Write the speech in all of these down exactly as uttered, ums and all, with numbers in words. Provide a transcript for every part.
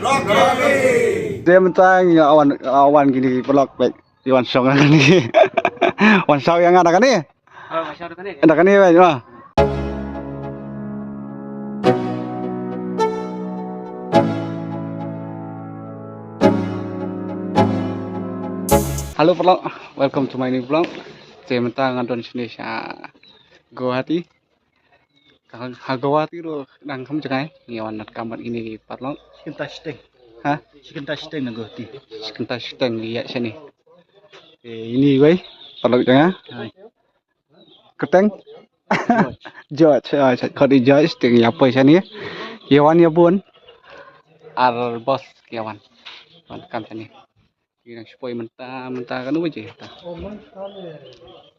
Te mynta ngi wan, wan kine ki paralok, peit. Ki wan shong ïa kane. Wan shong ïa nga da kane. Da kane, peit, ma. Hello paralok, welcome to my new vlog. Te mynta nga don shane sha Guwahati. Ka ha Guwahati ruh dang kham jngai, ngi wan natkam bad kine ki paralok. Shi kynta shiteng. Ha? Shi kynta shiteng na Guwahati. Shi kynta shiteng ïa shane. Eh, ine wei paralok jong nga. Hai. Kyrteng? George. George, ah, khot i George, te ngi ïa poi shane. Ïa wan ïa bun. Ar boss ki ïa wan. Wan kam shane. Ngi dang shu poi mynta, mynta katno baje ta?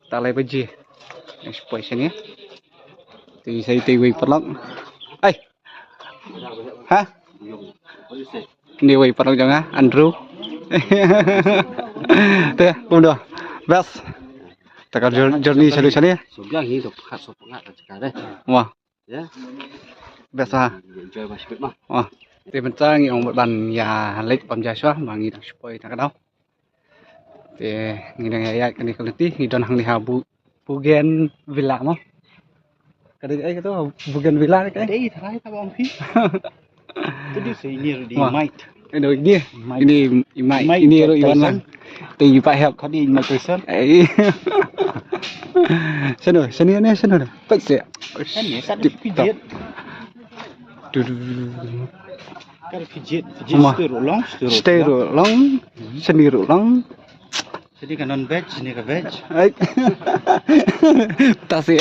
Ta lai baje. Ngi dang shu poi shane. Te sa ite wei paralok. Ai. Ha? Ni wei paralok jong nga, Andrew. Te, kumno? Best. Ta ka jour-, journey shalu shane. Subiang hi, sop khat, sop ngat, ta jaka deh. Wah. Ya. Best ha. Enjoy ma shipit ma. Wah. Te mynta ngi ong ban ïa leit bam ja shuwa, ma ngi dang shu poi na ka daw. Te ngi dang ïaid kane ka lynti, ngi don hangne ha Bu-, Bougainvillea mo. Ka dei ai kato Bougainvillea ne kaei? Dei tharai ta bang phi. Tu dei sa ini ruh dei Mike. Ino ini? Mike. Ini i Mike. Mike ini ruh i wan lang. Te i pa hep. Ka dei Mike Tyson. Ai. Sano, sano ne, sano ne. Pek se. Sano, sano. Tip top. Du, du, du, du. Ka dei fidget, fidget. Stay ruh long, stay ruh long. Stay ruh long. Sani ruh long. Sani ka non veg, sani ka veg. Ai. Ta si.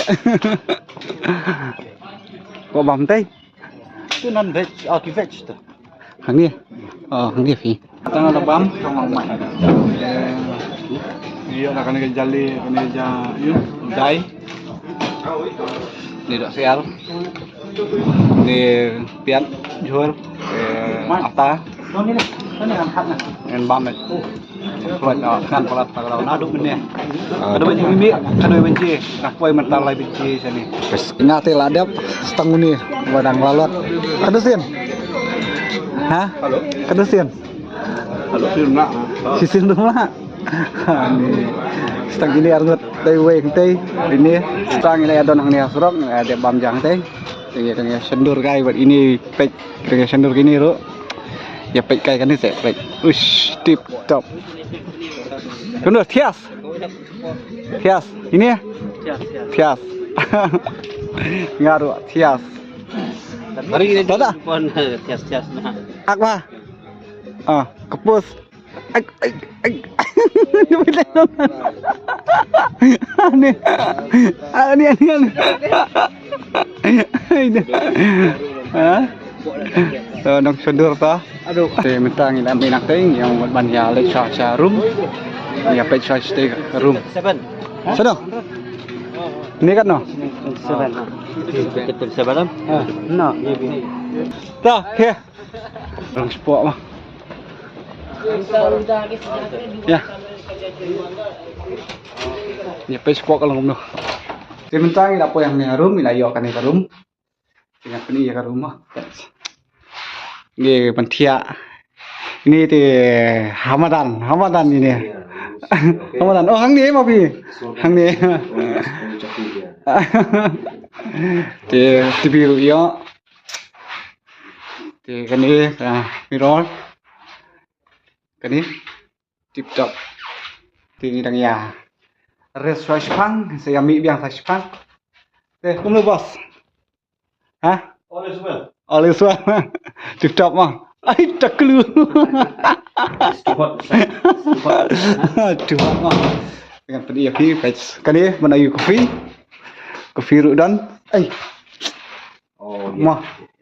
Ko bam tai. Tu non veg, ah, ki veg tu. Hangne. Oh, hangne phi. Tang la bam, tang la mai. Ïa la kane ka jali, kane ja, ïa, dai. Ni dok sial. Ni piat jhur, eh, ata. Ngan bam eh. Kuat, oh, kan palat palat na duk mene. Kada benci mimi, kada benci. Nak poi mental lai benci sini. Nga te la dep stang uni, wadang lalot. Kada sin. Ha? Kada sin. Halo, sin na. Si sin tu lah. Ni stang ini arngut dai wei tei. Ini stang ini adon ang ni asrok, ada bam jang tei. Ini dengan sendur kai buat ini pek. Kira shandur kini ruh. Ïa peit kai kane se peit. Uish, tip top. Kano thias? Thias. Ini ya? Thias, thias. Thias. Nga ruh thias. Hari ini pon thias, thias na. Ak ba? Ah, kepus. Ai, ai, ai. Ani. Ani, ani, ani. Ai, ni. Ha? To, nong shandur to. Aduh. Te mynta ngi la mih nangtei, ngi ong ban ïa leit sha, sha room. Ïa peit sha sha room. Seven. Sano? Ni kan no? Seven. Seven. Ha, no, maybe. To, okay. Rang spok mah. Ïa. Ïa peit spok ka long kumno. Te mynta ngi la poi hangne ha room, ngi la ïoh kane ka room. Te ngan pyni ïa ka room mah. Ngi pynthiah. Ini te hamadan, hamadan ini. Hamadan. Oh, hangne ma phi. Hangne. Te T V ruh ïoh. Te kane ka mirror. Kane tip top. Te ngi dang ïa rest sa shipang, sa ïa mih biang sa shipang. Te kumno boss? Ha? All is well. All is well. Tip top ma. Ai taklu. It's too hot. It's too hot. Too hot ma. Ngan pyni ïa phi, guys. Kane ban ïoh coffee. Coffee ruh don. Ai. Oh, yeah. Mo.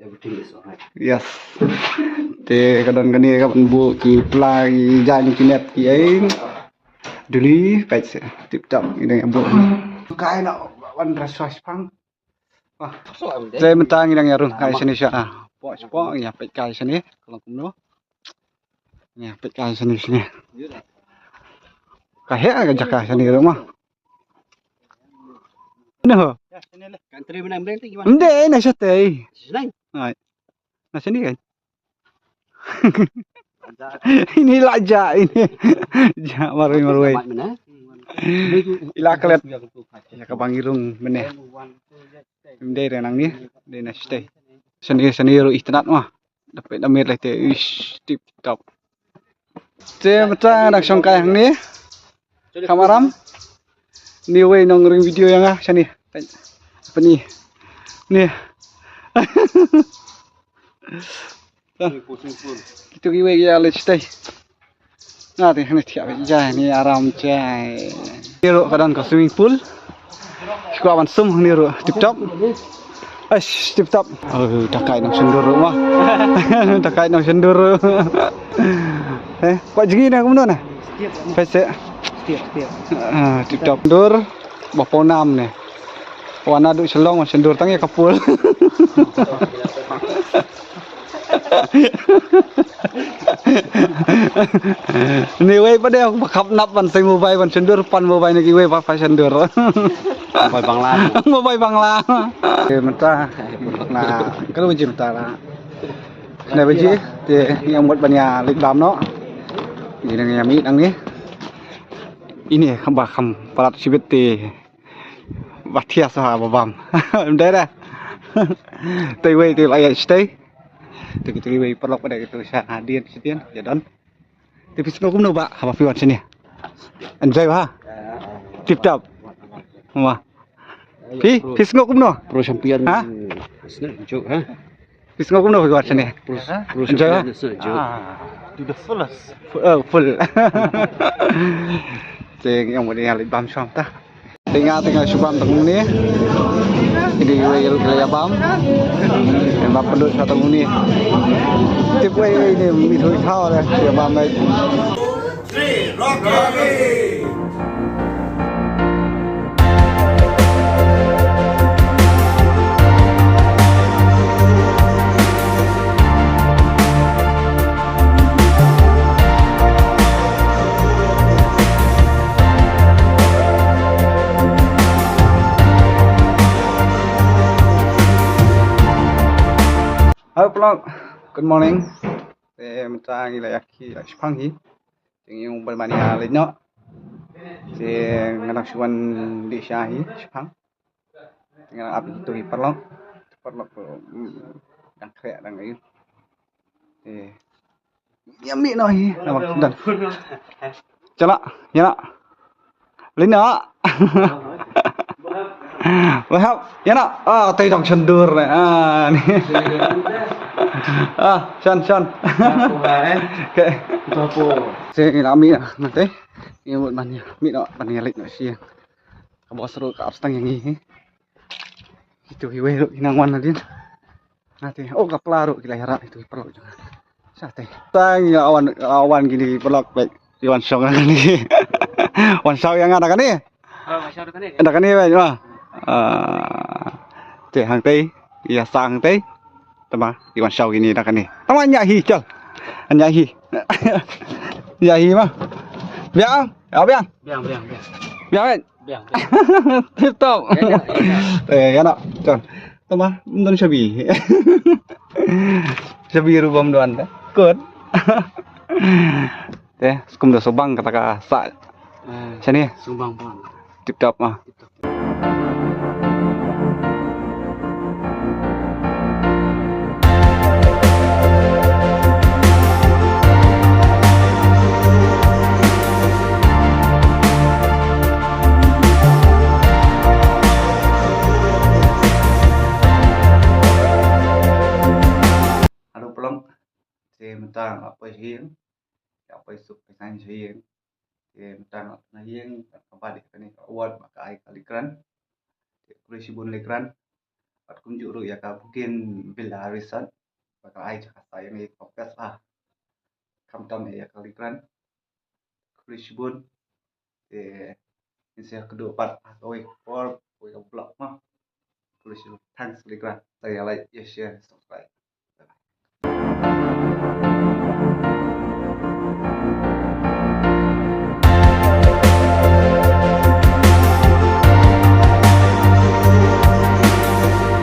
Everything is alright. Yes. Te ka don kane ka ban buh ki pla ki jaiñ ki net ki ei. Duli peit se tip top ngi dang buh. Kai na wan rest sa shipang. Wah. Te mynta ngi dang ïa rung kai shane sha. Pok pok ïa peit kai shane ka long kumno. Ïa peit kai shane shane. Ka heh ka jaka shane ruh ma. Noh. Kan trei mynta mynta ki wan. Mynta na shatei. Shnai. Ai. Na shane kan. Ini la ja ini. Ja marwei marwei. Ila klet. Ya ka bang irung mene. Im dei re nang ni. Dei na stay. Seni seni ru ihtnat ma. Dapat damit lah te. Ish, tip top. Te mata nak shongkai hang ni. Kamaram. Ni wei nong ring video yang ah shani. Apa ni? Ni. Kitu ki wei ya le stay. Nga te hne thiah ja ni aram chai. Ni ru ka don ka swimming pool. Shuwa ban sum ni ru tip top. Ash tip top. Oh, takai nong shendur ru ma. Takai nong shendur ru. Eh, kwa jigi na kumno na? Pese. Ah, tip top. Dur. Ba pon nam ne. Wan naduh Shillong wan shendur tang ïa ka pool. Ni wei pat de ba khap nap ban sei mobile ban shendur pan mobile ne ki wei pat pat shendur. Mobile Bangla. Mobile Bangla. Te mynta na ka baje mynta la. Na baje te ngi ïa mut ban ïa leit bam noh. Ngi nang ïa mih nang ni. Ini kham ba kham palat shibit te. Ba thiah sa ba bam. Em dei da. Te wei te la ïa stay. Te kitu wei paralok pada kitu sha hadien sitien ïa don. Te phi sngew kumno ba haba phi wan shane? Enjoy ba? Tip top. Wah. Phi phi sngew kumno? Pro champion. Ha? Sngew juk ha. Phi sngew kumno phi wan shane? Pro pro Enjoy ba? Champion sngew juk. Ah, to the fullest. Fu- oh, full. Te ïa mut ïa leit bam shwa mynta. Te nga te nga shu bam tang kumne. Ini wei ruh ki la ïa bam. Ïa bam pynduh sha tang kumne. Tip wei wei ni mi thui thaw le ïa bam wei. Hello vlog, good morning. Te mynta ngi la ïa ki la shipang hi. Te ngi ong ban mani ha leit noh. Te nga dang shu wan dih sha hi shipang. Nga dang ap ïa kito hi paralok. Paralok, mm, dang khreh dang aïu. Eh. Ïa mih noh hi. Namar dang. Chala, ïa na. Lina. Wahap, ïa na. Ah, tei dang shendur ne. Ah, ni. Ah, shan, shan. Okay. Sing ïa na mih na. Nanti. Ïa mut ban ïa mih noh ban ïa leit noh shi. Ka bos ruh ka ap stang ïa ngi hi. Itu hi wei ruh ki nang wan nadien. Nate, oh ka pla ruh ki la ïarap itu hi paralok jong. Sa te. Tang ïa wan wan kini paralok bad ïa wan shong kani. Wan shong ïa nga na kani. Oh, wan shong na kani. Na kani bad ma. Ah. Te hangtei, ïa sa hangtei. Tama, ïa wan shong kini na kani. Tama nya hi chal. Nya hi. Nya hi ma. Biang, ya biang. Biang, biang, biang. Biang. Biang, biang. Tip top. Ya, ya, ya, ya. Eh, ya nak. Chon. Tama, mdon shabi. Shabi ru bam don ta. Kut. Te, skum do sobang kata ka sa. Ah, sini. Sobang bang. Tip top ah. Tip top. Hello paralok. Te mynta nga poi sha ïing. Nga poi suk poi saiñ sha ïing. Te mynta nga na ïing, nga bat ïa kane ka award ba ka ai ka Likran. Te khublei shibun Likran. Bad kumjuh ruh ïa ka Bougainvillea Resort ba ka ai jaka sa ïa ngi ka best ah. Khamtam ïa ka Likran. Khublei shibun. Te ngin sa ïakynduh pat ha kawei ka por, kawei ka vlog ma. Khublei shibun. Thanks Likran. Sa ïa like, ïa share, subscribe.